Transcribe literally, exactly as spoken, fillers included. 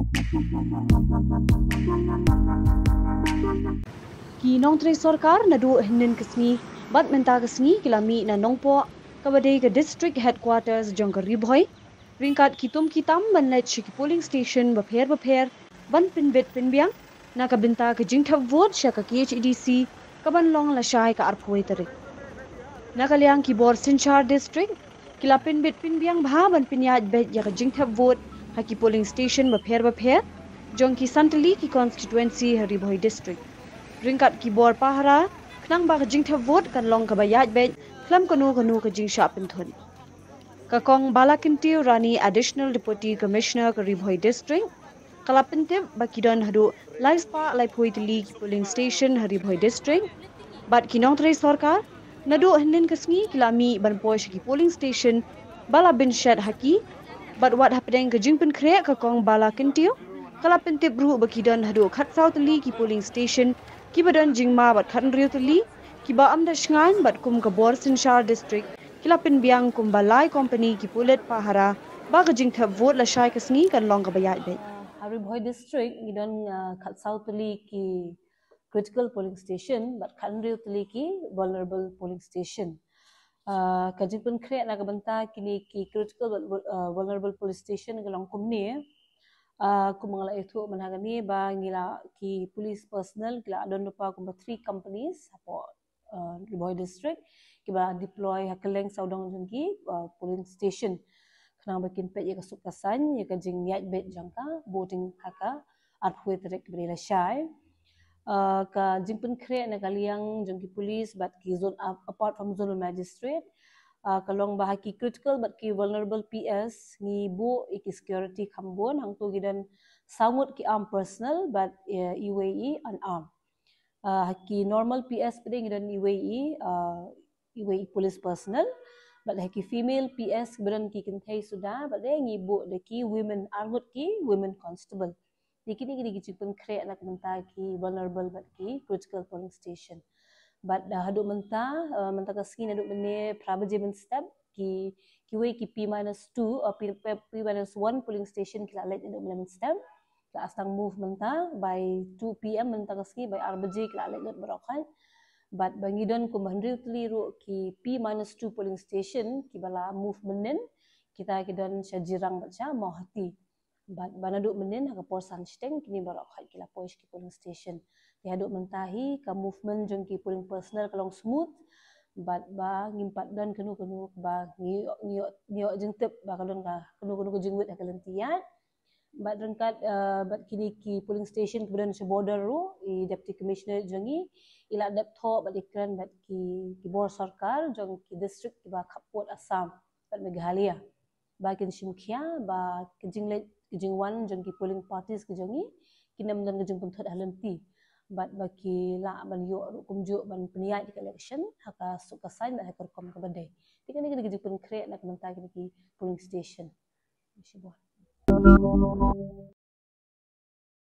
Ki nongtrei sorkar naduh hynnin ka sngi bad mynta ka sngi ki la mih na Nongpoh, kaba dei ka district headquarters jong ka Ri Bhoi, ryngkat ki tum ki tam ban leit sha ki polling station bapher bapher ban pynbit pynbiang na ka bynta ka jingthep vote sha ka K H A D C kaban long lashai ka arphew tarik. Na ka liang ki bor synshar district ki la pynbit pynbiang bha ban pynïaid beit ïa ka jingthep vote ha ki polling station bapher bapher jong ki san tylli ki constituency ha Ri Bhoi district, ryngkat ki bor pahara, khnang ba ka jingthep vote kan long kaba ïaid beit khlem kano kano ka jingshah pynthut. Ka Kong Bala Kyntiew Rani, Additional Deputy Commissioner ka Ri Bhoi District, ka la pyntip ba ki don haduh lai spah laiphew tylli ki polling station ha Ri Bhoi District, bad ki nongtrei sorkar naduh hynnin ka sngi ki la mih ban poi sha ki polling station ba la bynshet ha ki, bad wat hapdeng ka jingpynkhreh ka Kong Bala Kyntiew, ka la pyntip ruh ba ki don haduh khatsaw tylli ki polling station kiba don jingma bad khathynriew tylli kiba ym da shngaiñ, bad kum ka bor synshar district ki la pynbiang kumba lai company ki pulit pahara ba ka jingthep vote lashai ka sngi kan long kaba ïaid beit. Uh, ha Ri Bhoi District ngi don, uh, khatsaw tylli ki critical polling station bad khathynriew tylli ki vulnerable polling station. Uh, ka jingpynkhreh na ka bynta kine ki critical bad vul-, uh, vulnerable polling station ka long kumne. Uh, kum nga la ïathuh mynta kane ba ngi la, ki police personnel ki la don lypa kumba three companies hapoh, uh, Ri Bhoi District kiba deploy ha kylleng sawdong jong ki, uh, polling station, khnang ba kin peit ïa ka suk ka saiñ ïa ka jingïaid beit jong ka voting ha ka arphew tarik kaba dei lashai. Uh, ka jingpynkhreh na ka liang jong ki police bad ki zone, uh, apart from zonal magistrate, uh, ka long ba ha ki critical bad ki vulnerable P S ngi buh ïa ki security kham bun, hangto ki don saw ngut ki armed personnel bad, uh, iwei i unarmed. Uh, ha ki normal P S pat de ngi don iwei i, uh, iwei i police personnel, bad ha ki female P S ba don ki kynthei suda pat de ngi buh da ki women, ar ngut ki women constable. Te kine, kine ki jingpynkhreh na ka bynta ki vulnerable bad ki critical polling station. Bad, uh, haduh mynta, uh, mynta ka sngi naduh mynne phra baje mynstep, ki, kiwei ki P minus two, uh, P, P, P minus one polling station ki la leit naduh mynne mynstep. Ki la sdang move mynta by two P M mynta ka sngi, by ar baje ki la leit lut baroh khoit. Bad ba ngi don kumba hynriew tylli ruh ki P minus two polling station kiba la move mynnin, kita ki don sha Jirang bad sha Mawhati. Bad ba naduh mynnin ha ka por san shiteng kine baroh khoit ki la poi sha ki polling station. Te haduh mynta hi ka movement jong ki polling personnel ka long smooth. Bad ba ngim pat don kano kano ba ngi ïoh, ngi ïoh, ngi ïoh jingtip ba ka don ka kano kano ka jingwit ha ka lynti ïaid. Bad ryngkat, uh, bad kine ki polling station kiba don sha border ruh, i Deputy Commissioner jong ngi i la dep thoh bad i kren bad ki, ki bor sorkar jong ki district kiba khappoh Assam bad Meghalaya ba kin shim khia ba ka jingleit ka jingwan jong ki polling parties ki jong ngi kin ym don ka jingpynthut ha lynti, bad ba ki lah ban ïoh ruh kumjuh ban pynïaid ka election ha ka suk ka saiñ bad ha ka rukom kaba dei. Te kane ka dei ka jingpynkhreh na ka bynta kine ki polling station. Shibun.